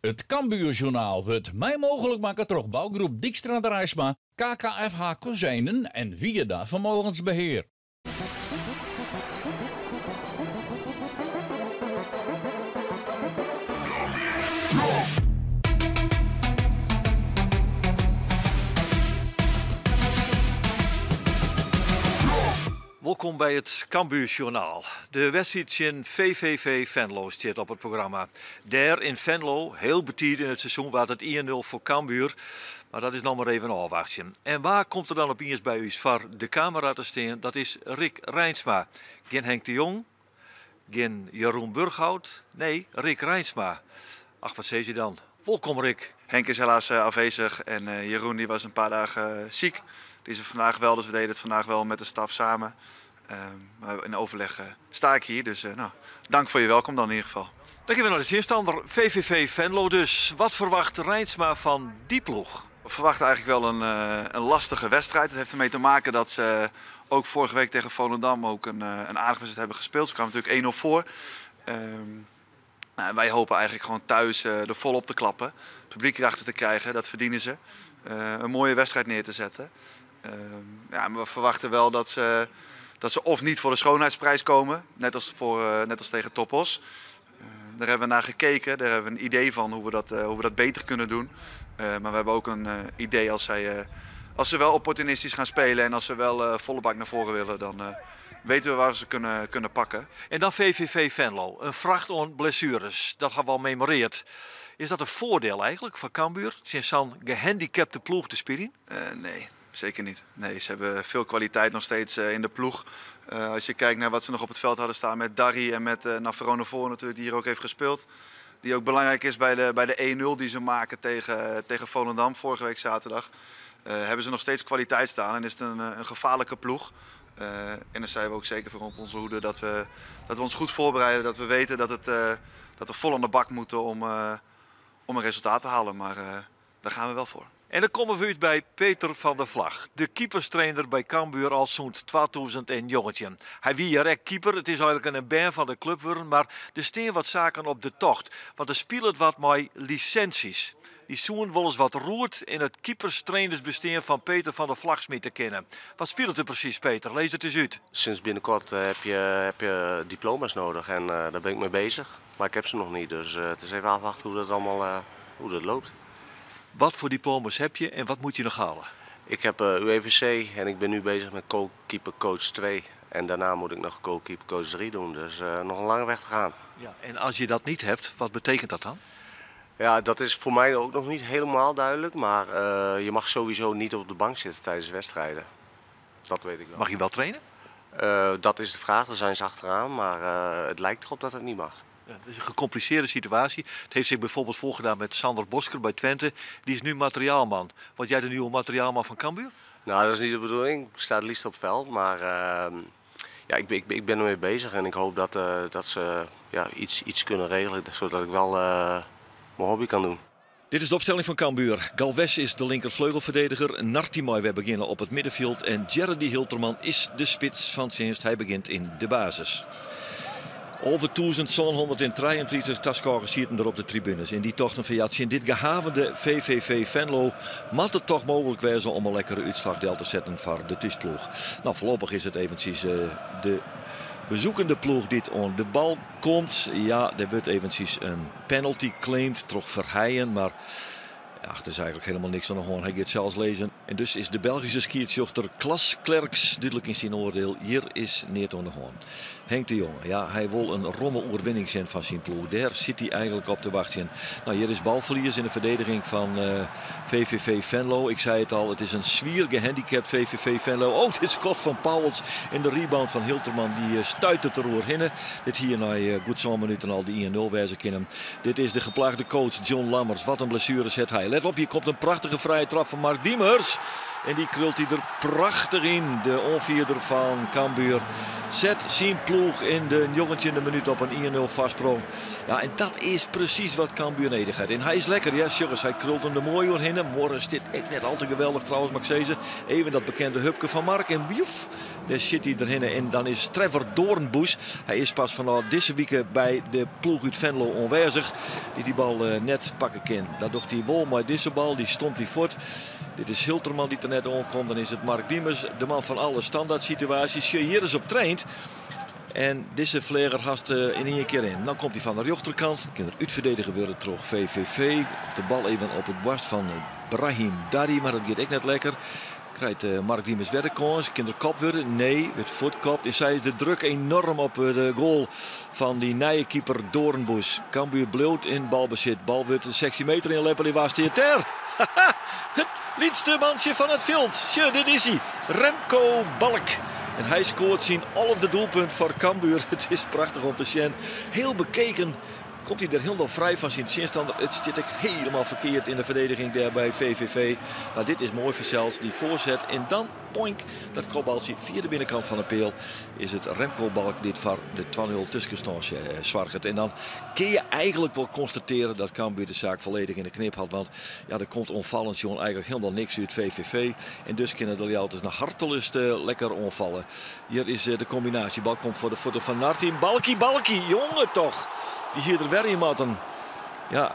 It Cambuurjournaal wurdt mei mooglik makke troch bougroep Dykstra Draisma, KKFH Kozijnen en Wierda Vermogensbeheer. Wolkom by it Cambuurjournaal. De wedstriid tsjin VVV Venlo stiet op it programma. Dêr yn Venlo, hiel betiid yn it seizoen, waard it 1-0 foar Cambuur. Mar dat is noch mar even ôfwachtsjen. En wa komt der dan opiens by ús foar de kamera te stean? Dat is Rick Reinsma. Gjin Henk de Jong, gjin Jeroen Burghout, nee, Rick Reinsma. Ach, wat sizze je dan? Wolkom Rick. Henk is helaas afwezig en Jeroen die was een paar dagen ziek. Die is er vandaag wel, dus we deden het vandaag wel met de staf samen. Maar in overleg sta ik hier, dus nou, dank voor je welkom dan in ieder geval. Dan gean we nei de tsjinstanner, VVV Venlo dus. Wat ferwachtet Reinsma fan dy ploech? We verwachten eigenlijk wel een lastige wedstrijd. Het heeft ermee te maken dat ze ook vorige week tegen Volendam ook een aardige wedstrijd hebben gespeeld. Ze kwamen natuurlijk 1-0 voor. Nou, wij hopen eigenlijk gewoon thuis er volop te klappen. Het publiek erachter te krijgen, dat verdienen ze. Een mooie wedstrijd neer te zetten. Ja, maar we verwachten wel dat ze of niet voor de schoonheidsprijs komen, net als tegen TOP Oss. Daar hebben we naar gekeken, daar hebben we een idee van hoe we dat beter kunnen doen. Maar we hebben ook een idee als ze wel opportunistisch gaan spelen en als ze wel volle bak naar voren willen, dan weten we waar we ze kunnen pakken. En dan VVV Venlo, in fracht oan blessueres, dat hawwe we al memorearre. Is dat in foardiel eigentlik foar Cambuur, tsjin sa'n gehandicapte ploech te spyljen? Nee, zeker niet. Nee, ze hebben veel kwaliteit nog steeds in de ploeg. Als je kijkt naar wat ze nog op het veld hadden staan met Darry en met Navarone voor natuurlijk, die hier ook heeft gespeeld. Die ook belangrijk is bij de 1-0 die ze maken tegen Volendam vorige week zaterdag. Hebben ze nog steeds kwaliteit staan en is het een gevaarlijke ploeg. En daar zijn we ook zeker voor op onze hoede dat we ons goed voorbereiden. Dat we weten dat we vol aan de bak moeten om een resultaat te halen. Maar daar gaan we wel voor. En dan komme we út by Peter van der Vlag, de keeperstrainer by Cambuur al sûnt 2019. Hy wie hjir ek keeper, it is eigentlik in bern fan de klup wurden, mar der steane wat saken op de tocht. Want der spilet wat mei lisinsjes. Dy soene wolris wat roet yn it keeperstrainersbestean fan Peter van der Vlag smite kinne. Wat spilet der presys, Peter? Lis it ris út. Sinds binnenkort heb je diploma's nodig en daar ben ik mee bezig. Maar ik heb ze nog niet, dus het is even afwachten hoe dat allemaal hoe dat loopt. Wat foar diploma's ha je en wat moatte je noch helje? Ik heb UWVC en ik ben nu bezig met goalkeeper coach 2. En daarna moet ik nog goalkeeper coach 3 doen, dus nog een lange weg te gaan. Ja, en as je dat net hast, wat betsjut dat dan? Ja, dat is foar my ek noch net hielendal dúdlik, mar je mag sowieso net op de bank sitte tidens wedstriden. Dat wit ik wol. Mei je wol traine? Dat is de fraach, dêr binne se achteroan, mar it liket derop dat it net mei. Ja, dat is in komplisearre situaasje. It hat him bygelyks foardien mei Sander Bosker by Twente. Dy is no materiaalman. Wurdst dy de nije materiaalman fan Cambuur? Nou, dat is net de bedoeling. Ik sta it leafst op it fjild, mar ja, ik ben dermei beuzich en ik hoopje dat se, ja, yts kinne regelje, sadat ik wol myn hobby kin dwaan. Dit is de opstelling fan Cambuur. Galvez is de linkerfleugelferdediger. Narti mei wer begjinne op it middenfjild. En Jeredy Hilterman is de spits fan tsjinst. Hy begjint yn de basis. 11.733 taskôgers sieten der op de tribunes. En dy tochten fan ja, tsjin dit gehavende VVV Venlo moat it dochs mooglik wêze om in lekkere útslach del te setten foar de thúsploech. Nou, foarlopich is it eventsjes de besoekende ploech dy't oan de bal komt. Ja, der wurdt eventsjes in penalty claimd troch Verheijen, mar ja, der is eigentlik hielendal neat oan de hân. Hy giet sels lizzen. En dus is de Belgyske skiedsrjochter Klas Klerks dúdlik yn syn oardiel. Hjir is neat oan de hân. Henk de Jong, ja, hy wol in romme oerwinning sjen fan syn ploech. Dêr sit hy eigentlik op te wachtsjen. Nou, hjir is balferlies yn de ferdigening fan VVV Venlo. Ik sei it al, it is in swier gehandicapt VVV Venlo. Oh, dit skot fan Pauwels en de rebound fan Hilterman dy stuitet deroerhinne. Dit hie nei goed sa'n minuten al de 1-0 wêze kinnen. Dit is de geplaagde coach John Lammers. Wat in blessuere hat hy. Let op, hjir komt in prachtige frije trap fan Mark Diemers. Diemers. En dy krult hy der prachtich yn. De oanfierder fan Cambuur set syn ploech yn de njoggentjinde minút op in 1-0 foarsprong. Ja, en dat is presys wat Cambuur nedich hat. En hy is lekker, ja, sjoch ris, hy krult him der moai oerhinne. Morris stiet ek net al te geweldich trouwens, moat ik sizze. Even dat bekende hupke fan Mark en wjoef, dêr sjit hy derhinne. En dan is Trevor Doornboes, hy is pas fanôf dizze wike by de ploech út Venlo oanwêzich, dy't dy bal net pakke kin. Dat docht hy wol mei dizze bal, dy stompt hy fuort. Dit is Hilterman dy't der net oankomt. Dan is it Mark Diemers, de man fan alle standaardsituaasjes. Sjoch, hjir is op traind. En dizze fleager hast yn ien kear yn. Dan komt hy fan de rjochterkant. Kin er útferdedige wurde troch VVV. Komt de bal even op it boarst fan Brahim Darri, mar dat giet ek net lekker. Krijt Mark Diemers wer de kâns. Kin der kopt wurde? Nee, wurdt fuortkopt. En sa is de druk enorm op de goal fan dy nije keeper Doornboes. Cambuur bliuwt yn balbesit. Bal wurdt de 16 meter yn leppele. Wa stiet dêr? Haha, it lytste mantsje fan it fjild. Sjoch, dit is hy, Remco Balk. En hy skoart syn alfde doelpunt foar Cambuur. It is prachtich om te sjen. Heel bekeken komt hy der hielendal frij fan syn tsjinstanner. It stiet ek helemaal ferkeard yn de ferdediging dêr by VVV. Mar dit is moai fansels, dy foarset. En dan, poink, dat kopbaltsje fia de binnenkant fan de peal. Is it Remco Balk dy't foar de 2-0 tuskenstân soarget. En dan kin je eigenlik wol konstatearje dat Cambuur de saak folledich yn de knip hat. Want ja, der komt oanfallend sjoen eigenlik hielendal niks út VVV. En dus kinne de Ljouwerters nei hartelust lekker oanfalle. Hjir is de kombinaasje. Bal komt foar de fuotten fan Narti. Balkie, Balkie, jonge toch! Dy hie der wer yn moatten. Ja,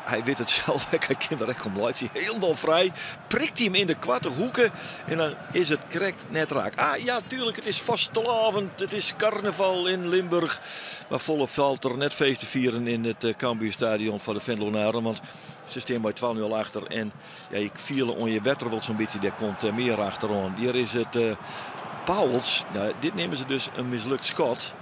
hy wit it sels ek. Hy kin der ek om laitsje. Hielendal frij. Prikt him yn de koarte hoeke. En dan is it krekt net raak. Ah ja, tuerlik, it is vastelavond. It is karnaval yn Limburg. Mar folle falt der net feest te fieren yn it Cambuurstadion foar de Venlonaren. Want se stean mei 2-0 achter. En ja, je fiele oan je wetter wol sa'n bytsje, dêr komt mear achteroan. Hjir is it Pauwels. Nou, dit neame se dus in mislukt skot.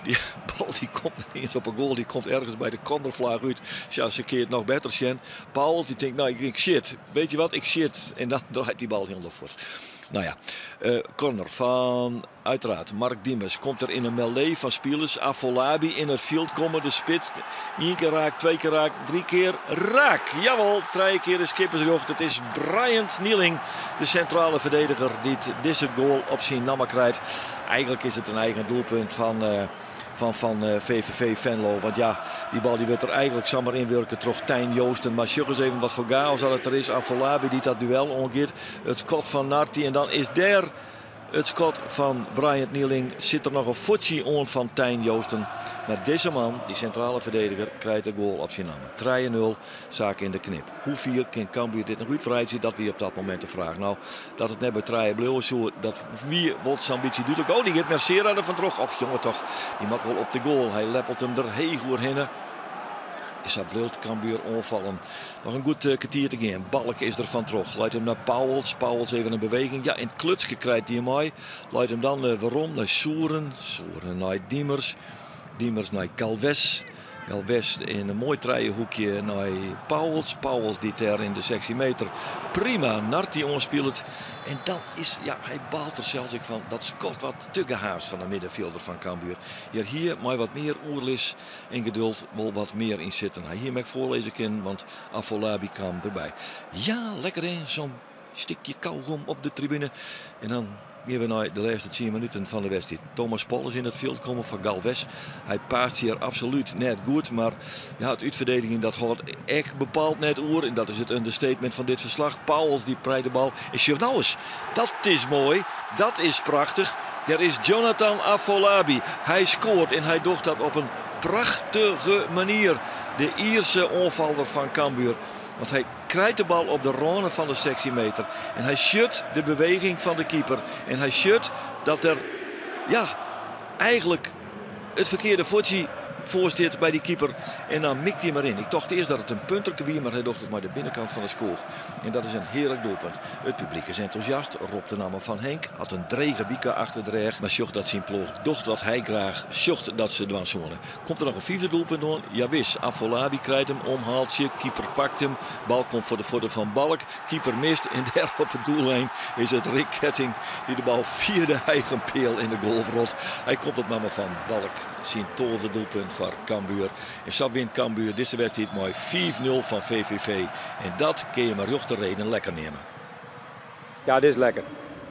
Dy bal die komt net iens op 'e goal, dy komt ergens by de cornerflaach út. Sja, se kinne it noch better sjen. Pauwels die tinkt, nou, ik, ik sjit. Weet je wat, ik sjit. En dan draait die bal hielendal fuort. Nou ja, corner fan Uiteraard, Mark Diemers komt der yn in melee fan spilers. Afolabi yn it fjild komme, de spits. Ien kear raak, twee kear raak, drie kear raak. Jawol, trije kear is skippersrjocht. It is Bryant Nieling, de sintrale ferdediger, dy't dizze goal op syn namme krijt. Eigenlik is it in eigen doelpunt fan VVV Venlo. Want ja, dy bal dy wurdt der eigenlik samar ynwurke troch Tijn Joosten. Mar sjoch ris even wat foar chaos dat it der is. Afolabi dy't dat duel oangiet. It skot fan Narti en dan is dêr It skot fan Bryant Nieling sit der noch in fuotsje oan fan Tijn Joosten. Mar dizze man, dy sintrale ferdediger, krijt de goal op syn namme. Trije nul, saak yn de knip. Hoe fier kin Cambuur dit noch útwreidzje, dat wie op dat momint de fraach. No, dat it net by trije bliuwe soe, dat wie wol sa'n bytsje dúdlik. Oh, dy giet Mercera der fan troch. Och, jonge toch, dy moat wol op de goal. Hy leppelt him der heech oerhinne. Sa bliuwt Cambuur oanfallen. Noch in goed kertier te gean. Balk is der fan troch. Leit him nei Pauwels. Pauwels even in beweging. Ja, in klutske krijt hy mei. Leit him dan werom nei Souren. Souren nei Diemers. Diemers nei Galvez. Galvez in in moai trijehoekje nei Pauwels. Pauwels dy't dêr yn de 16 meter prima Narti oanspilet. En dan is, ja, hy baalt der sels ek fan. Dat skot wat te gehaast fan de middenfjilder fan Cambuur. Hjir hie mei wat mear oerlis en geduld wol wat mear yn sitten. Hy hie him ek foarlizze kinnen, want Afolabi kaam derby. Ja, lekker hè, sa'n stikje kaugom op de tribune. En dan gean we nei de lêste tsien minuten fan de wedstriid. Thomas Pol is yn it fjild kommen foar Galvez. Hy paast hjir absolút net goed, mar ja, it útferdedigjen dat hâldt ek bepaald net oer. En dat is it understatement fan dit ferslach. Pauwels dy krijt de bal. En sjoch nou ris, dat is moai, dat is prachtich. Dêr is Jonathan Afolabi. Hy skoart en hy docht dat op in prachtige manier. De Ierse oanfaller fan Cambuur. Want hy krijt de bal op de râne fan de 16 meter. En hy sjocht de beweging fan de keeper. En hy sjocht dat der ja, eigenlik it ferkearde fuotsje foar stiet by dy keeper. En dan mikt hy mar yn. Ik tocht earst dat it in punterke wie, mar hy docht it mei de binnenkant fan de skoech. En dat is in hearlik doelpunt. It publyk is entûsjast, ropt de namme fan Henk. Hat in drege wike achter de rêch, mar sjocht dat syn ploech docht wat hy graach sjocht dat se dwaan soene. Komt der noch in fyfde doelpunt oan? Jawis, Afolabi krijt him, omhaaltsje, keeper pakt him. Bal komt foar de fuotten fan Balk. Keeper mist en dêr op de doellijn is it Rick Ketting dy't de bal fia de eigen peal yn de goal wrot. Hy komt op namme fan Balk, syn tolfde doelpunt foar Cambuur. En sa wint Cambuur dizze wedstriid mei 5-0 fan VVV. En dat kin je mei rjochte reden lekker neame. Ja, dit is lekker.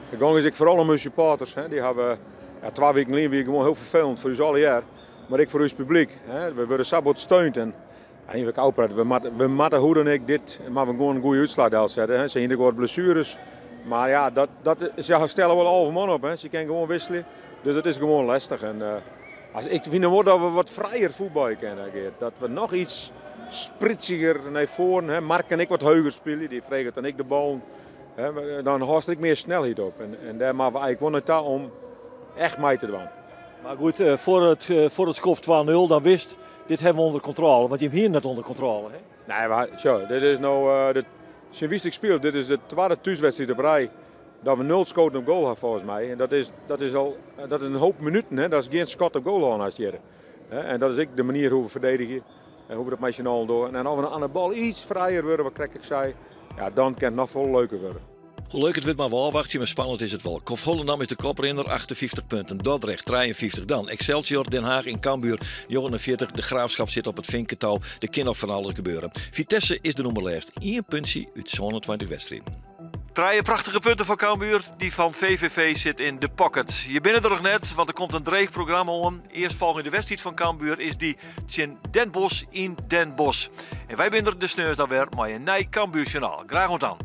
De gong is ek foaral om ús supporters. Hè. Dy hawwe, ja, twa wiken lyn wie gewoan hiel ferfelend foar ús allegear, mar ek foar ús publyk. Hè. We wurde sa bot steund en eigenlijk ôfpraat, we moatte hoe dan ek dit, mar we gewoan in goede útslach delsette. Hè. Se hiene ek wat blessures, mar ja, dat, se stelle wol 11 man op. Hè. Se kinne gewoan wikselje, dus it is gewoan lestich. En, ik fyn wol dat we wat frijer fuotbalje kinne, Geert. Dat we noch iets spritsiger nei foaren. Hè. Mark kin ek wat heger spylje, dy freget dan ek de ballen. Hè. Dan hâldst ek mear snelheid op. En dêr moatte we eigentlik wol nei ta om echt mei te dwaan. Mar goed, foar it skoft 2-0, dan wist, dit hawwe we ûnder kontrôle. Want jim hiene net ûnder kontrôle, hè? Nee, mar sjoch, dit is no, de, tsjin wie'tst ek spylest, dit is de twadde thúswedstriid op rij dat we 0 skotten op goal hawwe folgens my. En dat is al, dat is in hoop minuten, hè. Dat is gjin skot op goal oan hjir. En dat is ek de manier hoe't we ferdedigje en hoe't we dat mei syn allen dogge. En as we oan de bal iets frijer wurde, wat krekt ik sei, ja, dan kin it noch folle leuker wurde. Hoe leuk it wurdt mar we ôfwachtsje, mar spannend is it wol. Volendam is de koprinner, 58 punten. Dordrecht 53 dan. Excelsior, Den Haag en Cambuur 49. De Graafschap sit op it finketou. Der kin noch fan alles gebeure. Vitesse is de nûmer lêst. Ien puntsje út 27 wedstriden. Trije prachtige punten foar Cambuur. Dy fan VVV sit yn de pocket. Je binne der noch net, want der komt in dreech programma oan. Earstfolgjende wedstriid fan Cambuur is dy tsjin Den Bosch yn Den Bosch. En wy binne der de sneons dan wer mei in nij Cambuur Sjoernaal. Graach oant dan.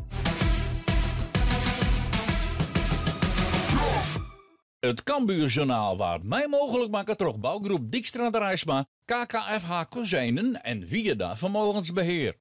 It Cambuur Sjoernaal waard mei mooglik makke troch bougroep Dykstra Draisma, KKFH Kozijnen en Wieda Vermogensbeheer.